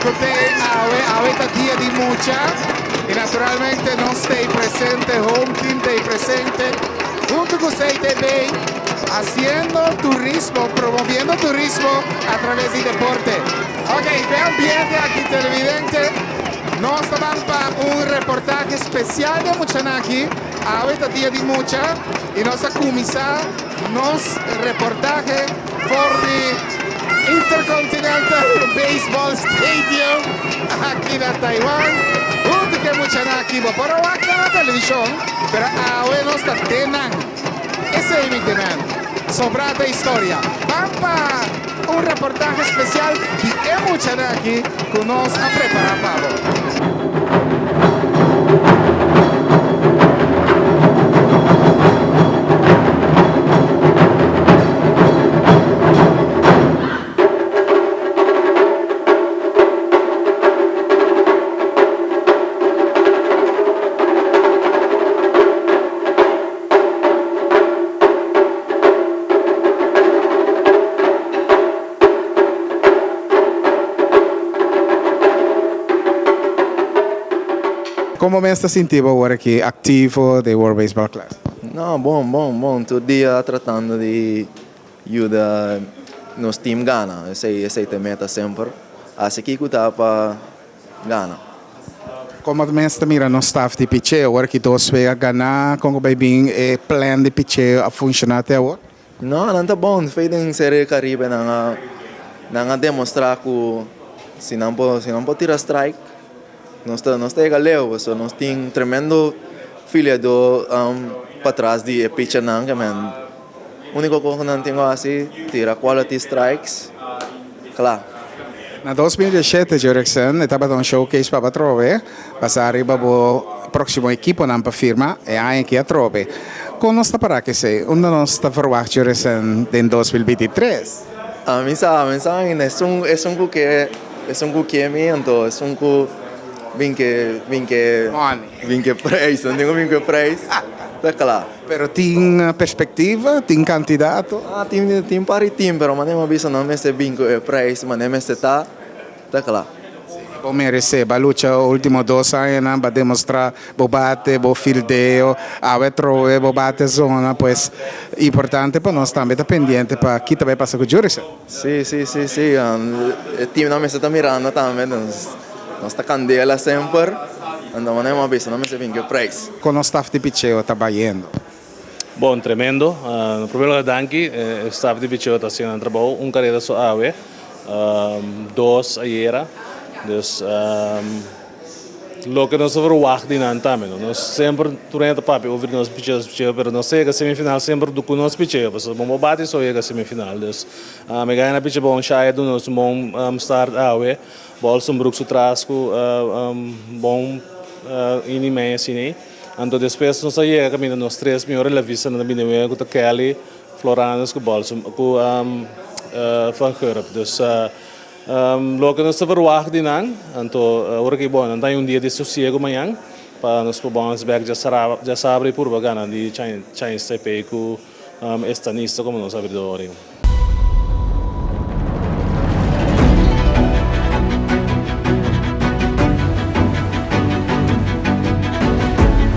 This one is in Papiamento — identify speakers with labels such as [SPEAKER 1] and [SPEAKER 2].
[SPEAKER 1] Ku t'ei awe, awe ta dia di mucha i naturalmente nos t'ei presente, Home Team t'ei presente huntu ku CTB hasiendo turismo, promoviendo turismo a traves di deporte. Ok, den ambiente aki televidente, nos ta ban pa un reportahe spesial di e muchanan aki. Awe ta dia di mucha i nos a kuminsá nos reportahe for di Intercontinental Baseball Stadium aki na Taiwan. Huntu ku e muchanan aki bo por a wak nan na televishon, pero awe nos ta den nan. Esei mi te men. Sobrá ta historia. Ban pa un reportahe spesial di e muchanan aki ku nos a prepará pa bo. Kon bo mes ta sinti bo awor aki aktivo den World Baseball Classic?
[SPEAKER 2] No, bon, bon, bon. Tur dia tratando di yuda nos team gana. Esei, esei ta e meta semper. Hasi kiko ta pa gana.
[SPEAKER 1] Kon bo mes ta mira nos staf di picheo awor ki dos wega gana? Kon ku bai bin e plan di picheo a funshoná te awor?
[SPEAKER 2] No, nan ta bon. Fe den Serie Caribe nan a nan a demostra ku si nan por si nan por tira strike nos ta nos ta yega leu pasobra nos tin tremendo filiadó patras di e pichernan ke men uniko kos ku nan tin ku hasi tira quality strikes kla.
[SPEAKER 1] Na 2017 Jurickson e tabata un showcase pa bo atrobe basa riba bo proximo ekiponan pa firma e aña aki atrobe. Kon nos ta para ku esei? Unda nos ta verwagt Jurickson den 2023?
[SPEAKER 2] Ami sa, mi sa ainda. Esun, esun ku ke, esun ku ke mi anto esun ku bin ke, bin ke,
[SPEAKER 1] Money.
[SPEAKER 2] bin ke prijs. No tin ku bin ku e prijs, ta kla.
[SPEAKER 1] Pero tin perspectiva? Tin candidato?
[SPEAKER 2] Ah, tin, tin par di tin, pero manera mi a bisa nan mester bin cu e prijs, manera mester ta, ta cla.
[SPEAKER 1] Si, bo merece. Bo a lucha ultimo dos añanan, bo a demostra bo bate, bo fildeo, awe trobe bo bate zona, pues importante pa nos tambe ta pendiente pa ki ta bay pasa cu Jurison.
[SPEAKER 2] Si, si, si, si, e teamnan mester ta mirando tambe, nos, nos ta candela semper, anto manera mi a bisa nan mester bin cu e prijs.
[SPEAKER 1] Kon nos staf di picheo ta bayendo?
[SPEAKER 3] Bon, tremendo. Na primer lugar danki. E staf di picheo ta haciendo nan trabou. Un careda so awe, dos ayera. Dus loke nos ta verwacht di nan tambe. Nos semper tur hende ta papia over di nos picheo, nos picheo, pero nos ta yega semifinal semper cu nos picheo. Pasobra bo no por bati so yega semifinal. Dus mi gana picha bon, Shaya duna nos un bon start awe. Bolsenbroek su tras ku bon inning mei asina ei. Anto despues nos a yega kaminda nos tres mihor relevistanan ta bini wega ku ta Kelly, Floranus ku Bolsen ku Van Gurp. Dus loke nos ta verwagt di nan, anto ora ki bon nan ta hay un dia di sosiego mañan pa nos por bounce back djasabra i purba gana di Chinese Taipei ku Estanista komo nos abridor.